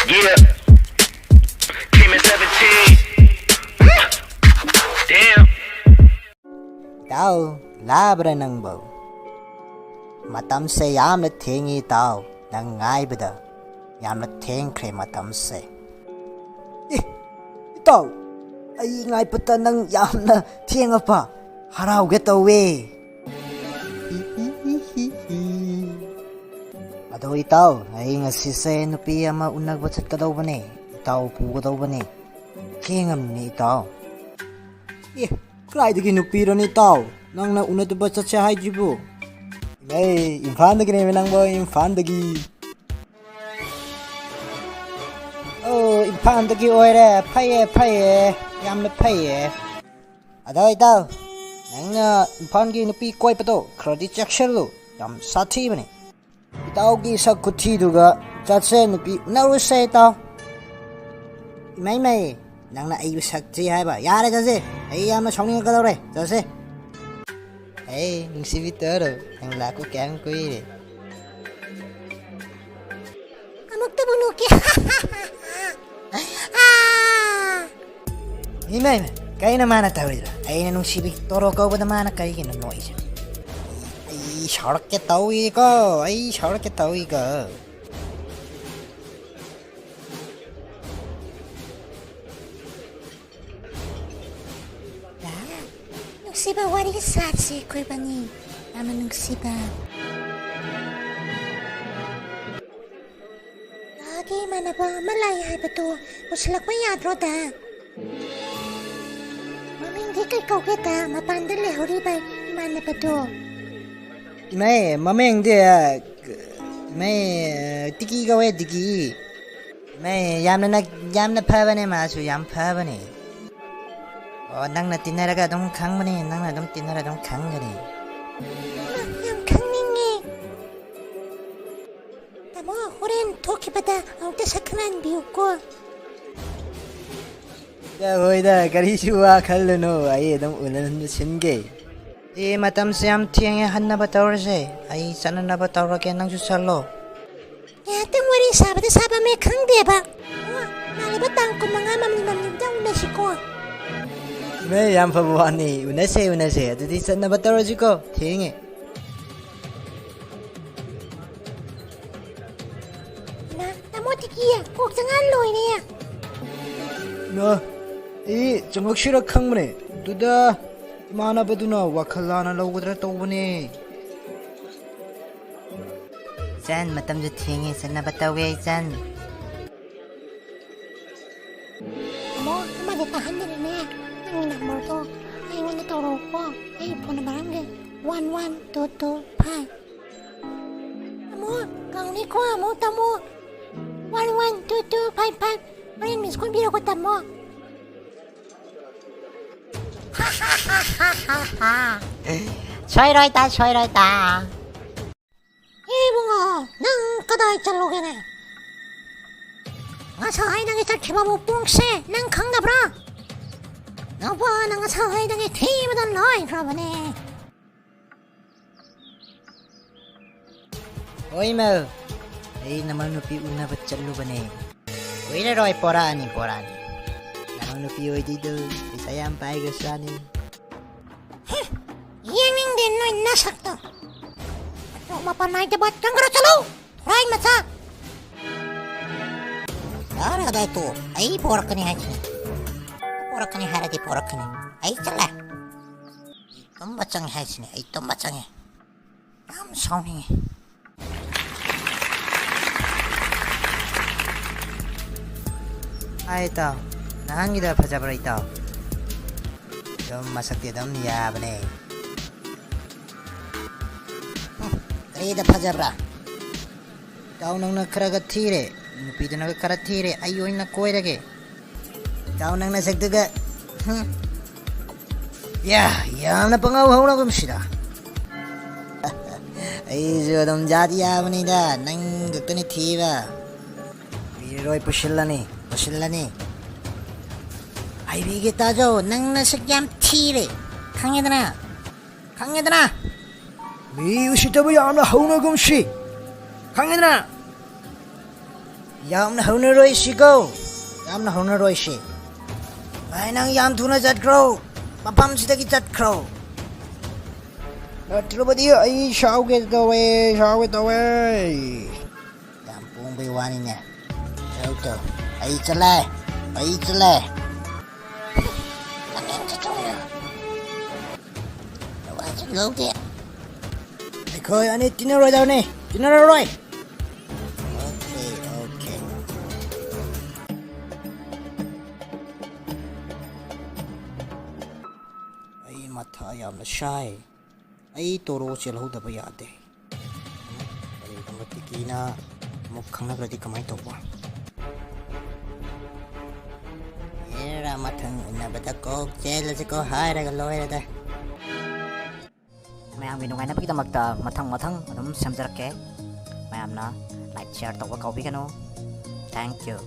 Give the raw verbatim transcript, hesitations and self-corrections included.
Yeah. Came in seventeen. Damn. ꯏꯇꯥꯎ, ꯂꯥꯕ꯭ꯔꯥ ꯅꯪꯕꯣ? ꯃꯇꯝꯁꯦ ꯌꯥꯝꯅ ꯊꯦꯡꯉꯤ ꯏꯇꯥꯎ꯫ ꯅꯪ ꯉꯥꯏꯕꯗ ꯌꯥꯝꯅ ꯊꯦꯡꯈ꯭ꯔꯦ ꯃꯇꯝꯁꯦ꯫ ꯑꯦ, ꯏꯇꯥꯎ, ꯑꯩ ꯉꯥꯏꯕꯗ ꯅꯪ ꯌꯥꯝꯅ ꯊꯦꯡꯉꯕ? ꯍꯔꯥꯎꯒꯦ ꯇꯧꯋꯦ꯫ ꯑꯗꯣ ꯏꯇꯥꯎ, ꯑꯩ ꯉꯁꯤꯁꯦ ꯅꯨꯄꯤ ꯑꯃ ꯎꯅꯕ ꯆꯠꯀꯗꯧꯕꯅꯦ꯫ ꯏꯇꯥꯎ ꯄꯨꯒꯗꯧꯕꯅꯦ꯫ ꯊꯦꯡꯉꯝꯅꯤ ꯏꯇꯥꯎ꯫ ꯑꯦ, ꯀꯗꯥꯏꯗꯒꯤ ꯅꯨꯄꯤꯔꯣꯅꯦ ꯏꯇꯥꯎ? ꯅꯪꯅ ꯎꯅꯗꯕ ꯆꯠꯁꯦ ꯍꯥꯏꯗ꯭ꯔꯤꯕꯨ? ꯑꯦ, ꯏꯝꯐꯥꯜꯗꯒꯤꯅꯦꯃꯤ ꯅꯪꯕꯣ, ꯏꯝꯐꯥꯜꯗꯒꯤ꯫ ꯑꯣ, ꯏꯝꯐꯥꯜꯗꯒꯤ ꯑꯣꯏꯔꯦ꯫ ꯐꯩꯌꯦ, ꯐꯩꯌꯦ꯫ ꯌꯥꯝꯅ ꯐꯩꯌꯦ꯫ ꯑꯗꯣ ꯏꯇꯥꯎ, ꯅꯪꯅ ꯏꯝꯐꯥꯜꯒꯤ ꯅꯨꯄꯤ ꯀꯣꯏꯕꯗꯣ ꯈꯔꯗꯤ ꯆꯦꯛꯁꯤꯜꯂꯨ꯫ ꯌꯥꯝ ꯁꯥꯊꯤꯕꯅꯦ꯫ ꯏꯇꯥꯎꯒꯤ ꯁꯛ ꯈꯨꯊꯤꯗꯨꯒ ꯆꯠꯁꯦ, ꯅꯨꯄꯤ ꯎꯅꯔꯨꯁꯦ ꯏꯇꯥꯎ꯫ ꯏꯃꯩ ꯃꯩ, ꯅꯪꯅ ꯑꯩꯕꯨ ꯁꯛ ꯊꯤ ꯍꯥꯏꯕ? ꯌꯥꯔꯦ, ꯆꯠꯁꯦ꯫ ꯑꯩ ꯌꯥꯝꯅ ꯁꯥꯎꯅꯤꯡꯉꯛꯀꯗꯧꯔꯦ꯫ ꯆꯠꯁꯦ꯫ ꯑꯩ ꯅꯨꯡꯁꯤꯕꯤ ꯇꯧꯔꯣ, ꯅꯪ ꯂꯥꯛꯄ ꯀꯌꯥꯝ ꯀꯨꯏꯔꯦ? ꯑꯃꯨꯛꯇꯕꯨ ꯅꯣꯛꯀꯦ꯫ ꯏꯃꯥ, ꯏꯃꯥ, ꯀꯩꯅꯣ ꯃꯥꯅ ꯇꯧꯔꯤꯗꯣ? ꯑꯩꯅ ꯅꯨꯡꯁꯤꯕꯤ ꯇꯣꯔꯣ ꯀꯧꯕꯗ ꯃꯥꯅ ꯀꯩꯒꯤꯅꯣ ꯅꯣꯛꯏꯁꯦ? ꯑꯩ ꯁꯥꯎꯔꯛꯀꯦ ꯇꯧꯏꯀꯣ, ꯑꯩ ꯁꯥꯎꯔꯛꯀꯦ ꯇꯧꯏꯀꯣ꯫ ꯅꯨꯡꯁꯤꯕ ꯋꯥꯔꯤ ꯁꯥꯁꯤ ꯑꯩꯈꯣꯏꯕꯅꯤ꯫ ꯌꯥꯝꯅ ꯅꯨꯡꯁꯤꯕ꯫ ꯅꯍꯥꯛꯀꯤ ꯏꯃꯥꯟꯅꯕ ꯑꯃ ꯂꯥꯛꯏ ꯍꯥꯏꯕꯗꯨ ꯄꯨꯁꯤꯜꯂꯛꯄ ꯌꯥꯗ꯭ꯔꯣꯗ? ꯃꯃꯤꯡꯗꯤ ꯀꯩ ꯀꯧꯒꯦꯗ, ꯃꯄꯥꯟꯗ ꯂꯩꯍꯧꯔꯤꯕ ꯏꯃꯥꯟꯅꯕꯗꯣ? ꯏꯃꯥꯏ, ꯃꯃꯤꯡꯗꯤ, ꯏꯃꯥꯏ, ꯇꯤꯀꯤ ꯀꯧꯋꯦ, ꯇꯤꯀꯤ꯫ ꯏꯃꯥꯏ, ꯌꯥꯝꯅ ꯅꯛ-, ꯌꯥꯝꯅ ꯐꯕꯅꯦ ꯃꯥꯁꯨ, ꯌꯥꯝ ꯐꯕꯅꯦ꯫ ꯑꯣ, ꯅꯪꯅ ꯇꯤꯟꯅꯔꯒ ꯑꯗꯨꯝ ꯈꯪꯕꯅꯦ, ꯅꯪꯅ ꯑꯗꯨꯝ ꯇꯤꯟꯅꯔ ꯑꯗꯨꯝ ꯈꯪꯒꯅꯤ꯫ ꯌꯥꯝ ꯈꯪꯅꯤꯡꯉꯦ꯫ ꯇꯥꯃꯣ, ꯍꯣꯔꯦꯟ ꯊꯣꯛꯈꯤꯕꯗ ꯑꯃꯨꯛꯇ ꯁꯛ ꯈꯪꯍꯟꯕꯤꯌꯨꯀꯣ꯫ ꯍꯣꯏꯗ, ꯍꯣꯏꯗ, ꯀꯔꯤꯁꯨ ꯋꯥꯈꯜꯂꯨꯅꯨ, ꯑꯩ ꯑꯗꯨꯝ ꯎꯅꯍꯟꯕ ꯁꯤꯟꯒꯦ꯫ ꯑꯦ, ꯃꯇꯝꯁꯦ ꯌꯥꯝ ꯊꯦꯡꯉꯦ, ꯍꯟꯅꯕ ꯇꯧꯔꯁꯦ꯫ ꯑꯩ ꯆꯠꯅꯅꯕ ꯇꯧꯔꯒꯦ, ꯅꯪꯁꯨ ꯆꯠꯂꯣ꯫ ꯉꯥꯏꯍꯥꯛꯇꯪ ꯋꯥꯔꯤ ꯁꯥꯕꯗ ꯁꯥꯕ ꯃꯌꯦꯛ ꯈꯪꯗꯦꯕ꯫ ꯑꯣ, ꯂꯥꯛꯂꯤꯕ ꯇꯥꯡ ꯀꯨꯟꯃꯉꯥ ꯃꯝꯂꯤ ꯃꯝꯂꯤꯕꯗ ꯎꯅꯁꯤꯀꯣ꯫ ꯏꯃꯥ, ꯌꯥꯝ ꯐꯕ ꯋꯥꯅꯤ꯫ ꯎꯅꯁꯦ, ꯎꯅꯁꯦ꯫ ꯑꯗꯨꯗꯤ ꯆꯠꯅꯕ ꯇꯧꯔꯁꯤꯀꯣ꯫ ꯊꯦꯡꯉꯦ꯫ ꯏꯃꯥ, ꯇꯥꯃꯣ ꯇꯤꯀꯤ, ꯀꯣꯛ ꯆꯉꯥꯟ ꯂꯣꯏꯔꯦ꯫ ꯏꯃꯥ, ꯑꯩ ꯆꯪꯉꯛꯁꯤꯔ ꯈꯪꯕꯅꯦ꯫ ꯑꯗꯨꯗ ꯏꯃꯥꯟꯅꯕꯗꯨꯅ ꯋꯥꯈꯜ ꯂꯥꯟꯅ ꯂꯧꯒꯗ꯭ꯔꯥ ꯇꯧꯕꯅꯦ꯫ ꯏꯆꯟ, ꯃꯇꯝꯁꯨ ꯊꯦꯡꯉꯦ, ꯆꯠꯅꯕ ꯇꯧꯒꯦ, ꯏꯆꯟ꯫ ꯇꯥꯃꯣ, ꯑꯃꯗꯤ ꯇꯥꯍꯟꯗꯔꯦꯅꯦ꯫ ꯅꯪꯒꯤ ꯅꯝꯕꯔꯗꯣ ꯑꯩꯉꯣꯟꯗ ꯇꯧꯔꯛꯎꯀꯣ꯫ ꯑꯩ ꯐꯣꯟ ꯅꯝꯕꯔ ꯑꯃꯒꯤ one one two two five. ꯇꯥꯃꯣ, ꯀꯥꯎꯅꯤꯀꯣ ꯑꯃꯨꯛ, ꯇꯥꯃꯣ꯫ One one two two five five. ꯍꯣꯔꯦꯟ ꯃꯤꯁ ꯀꯣꯜ ꯄꯤꯔꯛꯎꯀꯣ, ꯇꯥꯃꯣ꯫ ꯁꯣꯏꯔꯣꯏ ꯇꯥ, ꯁꯣꯏꯔꯣꯏ ꯇꯥ꯫ ꯑꯦ ꯏꯕꯨꯡꯉꯣ, ꯅꯪ ꯀꯗꯥꯏ ꯆꯠꯂꯨꯒꯦꯅꯦ? ꯉꯁꯥꯏꯗꯒꯤ ꯆꯠꯈꯤꯕꯕꯨ ꯄꯨꯡꯁꯦ ꯅꯪ ꯈꯪꯗꯕ꯭ꯔꯥ? ꯅꯨꯄꯥꯅ ꯉꯁꯥꯏꯗꯒꯤ ꯊꯤꯕꯗ ꯂꯣꯏꯈ꯭ꯔꯕꯅꯦ꯫ ꯍꯣꯏ ꯃꯧ, ꯑꯩ ꯅꯃꯧ ꯅꯨꯄꯤ ꯎꯅꯕ ꯆꯠꯂꯨꯕꯅꯦ꯫ ꯀꯨꯏꯔꯔꯣꯏ, ꯄꯣꯔꯛꯑꯅꯤ, ꯄꯣꯔꯛꯑꯅꯤ꯫ ꯅꯃꯧ ꯅꯨꯄꯤ ꯑꯣꯏꯗꯣꯏꯗꯣ ꯄꯩꯁꯥ ꯌꯥꯝ ꯄꯥꯏꯒ꯭ꯔꯖꯥꯠꯅꯤ꯫ ꯍꯦ, ꯌꯦꯡꯅꯤꯡꯗꯦ ꯅꯣꯏ ꯅꯁꯛꯇꯣ꯫ ꯃꯇꯣꯛ ꯃꯄꯥꯟ ꯅꯥꯏꯗꯕ, ꯆꯪꯈ꯭ꯔꯣ ꯆꯠꯂꯣ, ꯊꯣꯔꯥꯏ ꯃꯆꯥ꯫ ꯌꯥꯔꯦ, ꯑꯗꯥꯏ ꯇꯣꯛꯑꯣ꯫ ꯑꯩ ꯄꯣꯔꯛꯀꯅꯤ ꯍꯥꯏꯁꯤꯅꯤ꯫ ꯄꯣꯔꯛꯀꯅꯤ ꯍꯥꯏꯔꯗꯤ ꯄꯣꯔꯛꯀꯅꯤ꯫ ꯑꯩ ꯆꯠꯂꯦ꯫ ꯑꯩ ꯇꯨꯝꯕ ꯆꯪꯉꯦ ꯍꯥꯏꯁꯤꯅꯤ, ꯑꯩ ꯇꯨꯝꯕ ꯆꯪꯉꯦ꯫ ꯌꯥꯝ ꯁꯥꯎꯅꯤꯡꯉꯤ꯫ ꯍꯥꯏ ꯏꯇꯥꯎ, ꯅꯍꯥꯟꯒꯤꯗ ꯐꯖꯕ꯭ꯔꯥ ꯏꯇꯥꯎ? ꯑꯗꯨꯝ ꯃꯁꯛꯇꯤ ꯑꯗꯨꯝ ꯌꯥꯕꯅꯦ꯫ ꯍꯨꯝ, ꯀꯔꯤꯗ ꯐꯖꯕ꯭ꯔꯥ? ꯏꯇꯥꯎ ꯅꯪꯅ ꯈꯔꯒ ꯊꯤꯔꯦ, ꯅꯨꯄꯤꯗꯨꯅꯒ ꯈꯔ ꯊꯤꯔꯦ, ꯑꯩ ꯑꯣꯏꯅ ꯀꯣꯏꯔꯒꯦ꯫ ꯏꯇꯥꯎ ꯅꯪ ꯅꯁꯛꯇꯨꯒ꯫ ꯍꯨꯝ꯫ ꯌꯥ, ꯌꯥꯝꯅ ꯄꯉꯥꯎ ꯍꯧꯅꯒꯨꯝꯁꯤꯗ꯫ ꯑꯩꯁꯨ ꯑꯗꯨꯝ ꯖꯥꯠ ꯌꯥꯕꯅꯤꯗ, ꯅꯪ ꯈꯛꯇꯅꯤ ꯊꯤꯕ꯫ ꯀꯨꯏꯔꯔꯣꯏ ꯄꯨꯁꯤꯜꯂꯅꯤ, ꯄꯨꯁꯤꯜꯂꯅꯤ꯫ ꯍꯥꯏꯕꯤꯒꯦ ꯇꯥꯖꯧ, ꯅꯪ ꯅꯁꯛ ꯌꯥꯝ ꯊꯤꯔꯦ꯫ ꯈꯪꯉꯦꯗꯅ? ꯈꯪꯉꯦꯗꯅ? ꯃꯤ ꯎꯁꯤꯠꯇꯕ ꯌꯥꯝꯅ ꯍꯧꯅꯒꯨꯝꯁꯤ꯫ ꯈꯪꯉꯦꯗꯅ? ꯌꯥꯝꯅ ꯍꯧꯅꯔꯣꯏꯁꯤꯀꯣ꯫ ꯌꯥꯝꯅ ꯍꯧꯅꯔꯣꯏꯁꯤ꯫ ꯚꯥꯏ, ꯅꯪ ꯌꯥꯝ ꯊꯨꯅ ꯆꯠꯈ꯭ꯔꯣ꯫ ꯃꯐꯝꯁꯤꯗꯒꯤ ꯆꯠꯈ꯭ꯔꯣ꯫ ꯅꯠꯇ꯭ꯔꯕꯗꯤ ꯑꯩ ꯁꯥꯎꯒꯦ ꯇꯧꯋꯦ, ꯁꯥꯎꯒꯦ ꯇꯧꯋꯦ꯫ ꯌꯥꯝ ꯄꯣꯡꯕꯩ ꯋꯥꯅꯤꯅꯦ꯫ ꯇꯧ, ꯇꯧ꯫ ꯑꯩ ꯆꯠꯂꯦ꯫ ꯑꯩ ꯆꯠꯂꯦ꯫ ꯅꯪ ꯌꯥꯝ ꯆꯠꯊꯣꯛꯑꯦ꯫ ꯅꯋꯥꯁꯨ ꯂꯧꯗꯦ꯫ ꯑꯩꯈꯣꯏ ꯑꯅꯤ ꯇꯤꯟꯅꯔꯣꯏꯗꯕꯅꯤ꯫ ꯇꯤꯟꯅꯔꯔꯣꯏ꯫ Okay, okay. ꯑꯩ ꯃꯊꯥ ꯌꯥꯝꯅ ꯁꯥꯏ꯫ ꯑꯩ ꯇꯣꯔꯣ ꯆꯦꯜꯍꯧꯗꯕ ꯌꯥꯗꯦ꯫ ꯀꯔꯤꯒꯨꯝꯕ ꯇꯤꯀꯤꯅ ꯑꯃꯨꯛ ꯈꯪꯅꯈ꯭ꯔꯗꯤ ꯀꯃꯥꯏꯅ ꯇꯧꯕ? ꯑꯦꯔꯥ, ꯃꯊꯪ ꯎꯅꯕꯗ ꯀꯣꯛ ꯆꯦꯜꯂꯁꯤꯀꯣ ꯍꯥꯏꯔꯒ ꯂꯣꯏꯔꯦꯗ꯫ ꯃꯌꯥꯝꯒꯤ ꯅꯨꯡꯉꯥꯏꯅꯕꯒꯤꯗꯃꯛꯇ ꯃꯊꯪ ꯃꯊꯪ ꯑꯗꯨꯝ ꯁꯦꯝꯖꯔꯛꯀꯦ꯫ ꯃꯌꯥꯝꯅ like, share ꯇꯧꯕ ꯀꯥꯎꯕꯤꯒꯅꯨ꯫ Thank you꯫